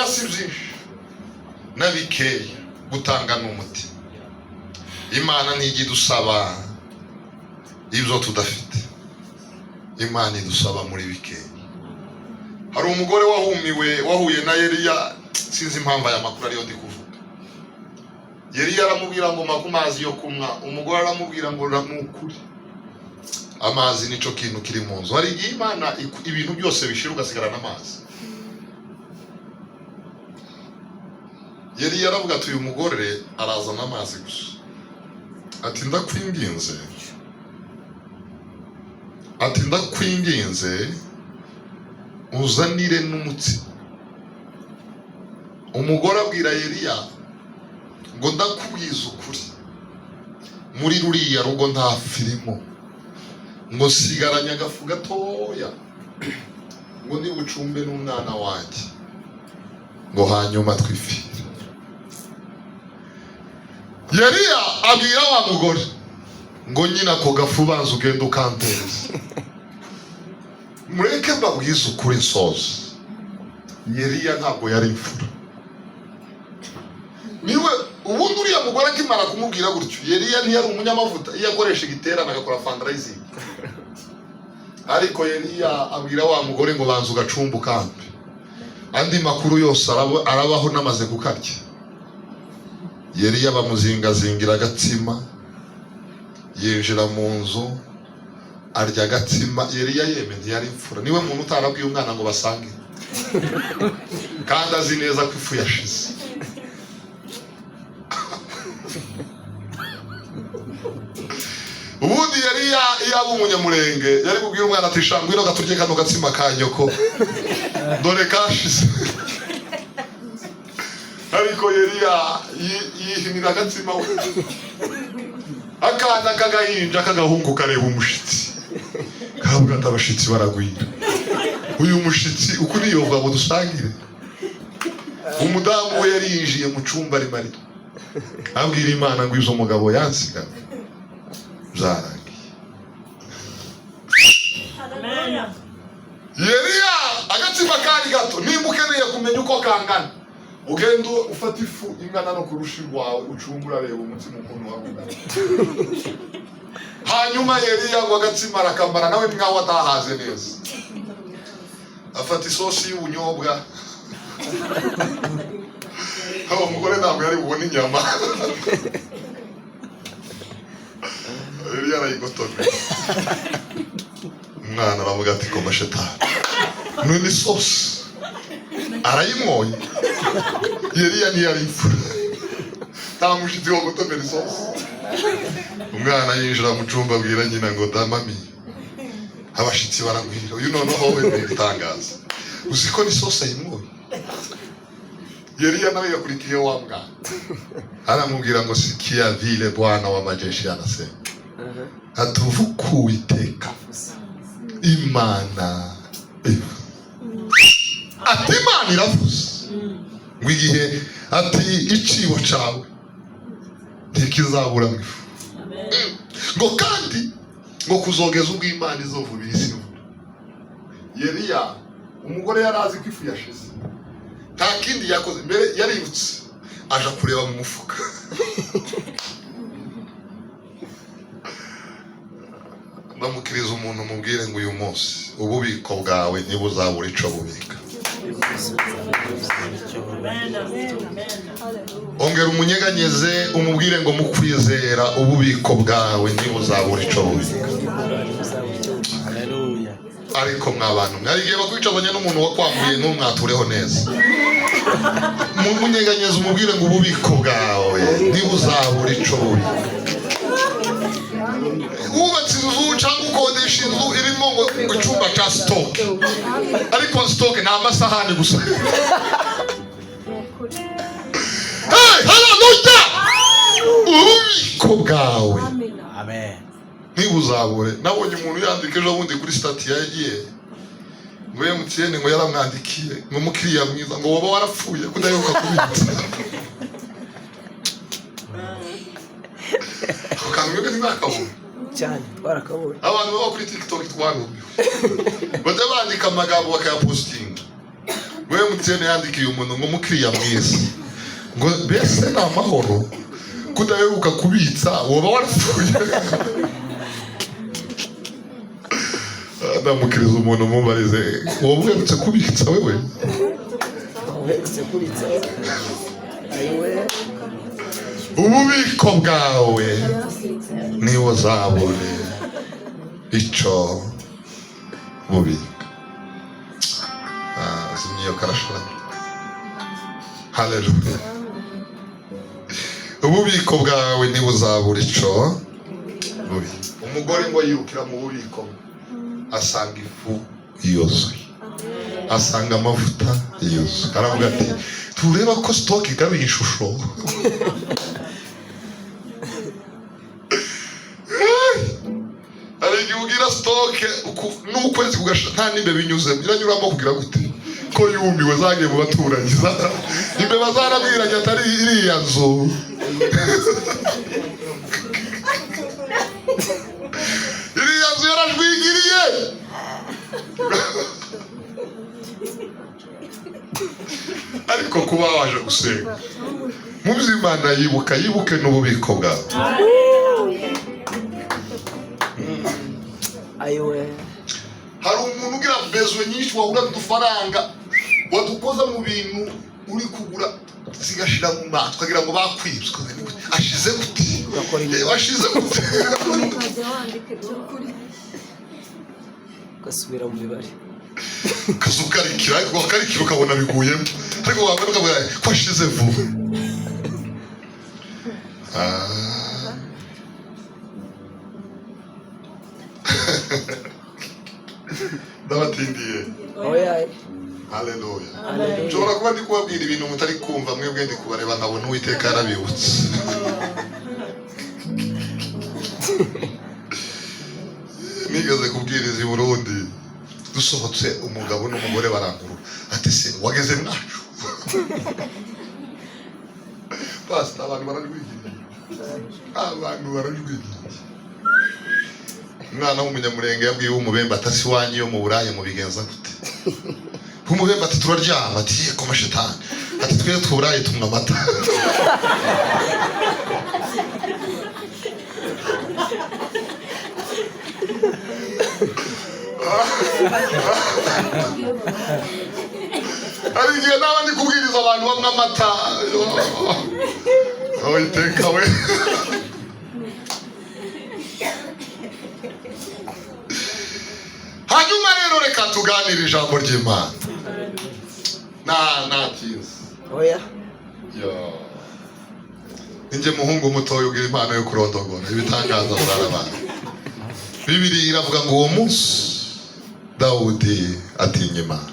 Gutanga si byinshi na bikeya, gutanga ni umuti. Imana ntijya idusaba ibyo tudafite, Imana idusaba muri bikeya. Hari umugore wahumiwe wahuye na Eliya. Sinzi impamvu aya makuru ariyo ndi kuvuga. Eliya aramubwira ngo: "Mpa ku mazi yo kunywa." Umugore aramubwira ngo: "Ni ukuri, amazi nico kintu kiri mu nzu." Hari igihe Imana ibintu byose bishira, ugasigarana amazi. Yari yaravuga ati: "Uyu mugore arazana amazi gusa." Ati: "Ndakwinginze," ati: "Ndakwinginze, uzanire n'umutsima." Umugore abwira Eliya ngo: "Ndakubwiza ukuri, muri ruriya rugo nta firimo, ngo nsigaranye agafu gatoya ngo ndi bucumbe n'umwana wanjye, ngo hanyuma twifire." Eliya abwira wa mugore ngo: "Nyine ako gafu banza ugende ukampereza." Mureke mbabwize ukuri nsoza. Eliya ntabwo yari imfura. Niwe ubundi uriya mugore akimara kumubwira gutyo, Eliya ntiyari umunyamavuta. Iyo akoresha igiterane agakora fundraising. Ariko Eliya abwira wa mugore ngo: "Banza ugacumba ukampe, andi makuru yose arabaho namaze kukarya." Eliya bamuzingazingira agatsima, yinjira mu nzu, arya agatsima. Eliya yeme ntiyari imfura. Niwe muntu utarabwiye umwana ngo basange, kandi azi neza ko ifu yashize. Ubundi yari yaba umunyamurenge, yari kubwira umwana ati: "Sha, ngwino gaturye kano gatsima ka nyoko, dore kashize." Ariko Eliya yihinira agatsima we. Akana k'agahinja k'agahungu kareba umushitsi, kavuga ati: "Abashitsi baragwira. Uyu mushitsi uku niyovuga ngo dusangire?" Umudamu we yari yinjiye mu cyumba arimo arira, abwira Imana ngo: "Izo mugabo yansiga byarangiye." Yeriya agatsima kari gato. Nimba ukeneye kumenya uko kangana, ugenda ufata ifu ingana no kurusha rwawe, ucunga, urareba umutsima ukuntu wari ungana. Hanyuma Yeriya ngo agatsima arakamara, nawe ni nkaho atahaze neza, afata isosi y'ubunyobwa. Uwo mugore ntabwo yari bubone inyama. Eliya arayigotomera. Umwana aravuga ati: "Koma shetani, none isosi arayimwoye?" Eliya ntiyari imfura, nta mushitsi wo gutomera isosi. Umwana yinjira mu cyumba, abwira nyina ngo: "Damami, abashitsi baragwira. Uyu noneho we ni ibitangaza, uzi ko n'isosi ayimwoye?" Eliya nawe yakurikiye wa mwana, aramubwira ngo: "Sikia vile Bwana wa majeshi anasema, atuvuka Uwiteka Imana ivuze." Ati: "Imana iravuze ngo igihe," ati, "icibo cawe ntikizabura mu ifu, ngo kandi ngo kuzogeza ubwo Imana izovubira isi imvura." Yeriya umugore yari azi ko ifu yashize. Nta kindi yakoze mbere, yaributse, aja kureba mu mufuka. Ndamukiriza umuntu, mubwire ngo: "Uyu munsi ububiko bwawe ntibuzabura ico bubika." Ongera umunyeganyeze, umubwire ngo: "Mu kwizera, ububiko bwawe ntibuzabura ico bubika." Haleluya. Ariko mwa bantu, mwari igihe bakwicazanya n'umuntu wakwambuye, ntumwatureho neza. Munyeganyeze, umubwire ngo: "Ububiko bwawe ntibuzabura ico bubika." Wubatse inzu cyangwa ukodesha inzu irimo ngo icyumba cya stock, ariko stock ni amasahani gusa. Hey, haleluya! Ububiko bwawe Amen. ntibuzabure. Nabonye umuntu yandika ejo bundi kuri status yagiye ngo MTN ngo yaramwandikiye ngo: "Mukiriya mwiza," ngo, "waba warapfuye kudaheruka kubitsa?" Ako kantu mwebwe ntimwakabona? Cyane, twarakabonye. Abantu baba kuri TikTok twarumiwe, bajya bandika amagambo bakayapositinga ngo MTN yandikiye umuntu ngo: "Mukiriya mwiza," ngo, "mbese ni amahoro kudaheruka kubitsa? Woba warapfuye?" Ndamukiriza umuntu, mubarize: woba uherutse kubitsa wewe? Uherutse kubitsa, ayiwe! Ububiko bwawe niwo uzabure icyo bubika. Ah, zimya iyo karashara. Haleluya! Ububiko bwawe niba uzabura ico bubika. Umugore ngo yirukira mu bubiko, asanga ifu yuzuye, asanga amavuta yuzuye, aravuga ati: "Tureba ko stock igaruye ishusho." Hari igihe ugira stock n'ukwezi kugasha nta n'imbeba inyuzemo, iranyuramo kugira gute ko yumiwe, zagiye mu baturanyi. Imbeba zarabwiranye atari iriya nzu, iriya nzu yarajwigiriye. Ariko kuba waje gusenga mu by'Imana, yibuka, yibuke n'ububiko bwawe. Ayiwe! Hari umuntu ugira besoin nyinshi, wahura n'udufaranga wadukoza mu bintu uri kugura, zigashira mu maso, ukagira ngo bakwibye. Ashize gute? Ugakora imirimo. Ashize gute? Ukajya wandika ibyo kurya. Ugasubira mu mibare. Ukazukarikira, ariko wakarikira ukabona biguyemo, ariko wabona ukavuga ko ashize vuba. Ah. Ndabatindiye. Oya. Haleluya! Haleluya. Nshobora kuba ndi kubabwira ibintu mutari kumva mwebwe, ndi kubareba nkabona Uwiteka yarabibutse. Nigeze kubwiriza i Burundi, dusohotse umugabo n'umugore barangurura ati: "Se wageze mwacu pasita?" Abantu barajwigiriye, abantu barajwigiriye. Umwana w'umunyamurenge yabwiye uw'umubembe ati: "Asi iwanyu iyo mu Burayi mubigenza gute?" Umubembe ati: "Turaryama." Ati: "Yego mashitani." Ati: "Twe tw'Uburayi tunywa amata." Hari igihe naba ndi kubwiriza abantu banywa amata. Uwiteka we! Hanyuma rero reka tuganire ijambo ry'Imana nta ntatinze. Oya. Yo. Ninjye muhungu mutoya ugira impano yo kurondogora ibitangaza byarabaye. Bibiri iravuga ngo uwo munsi Dawudi atinya Imana.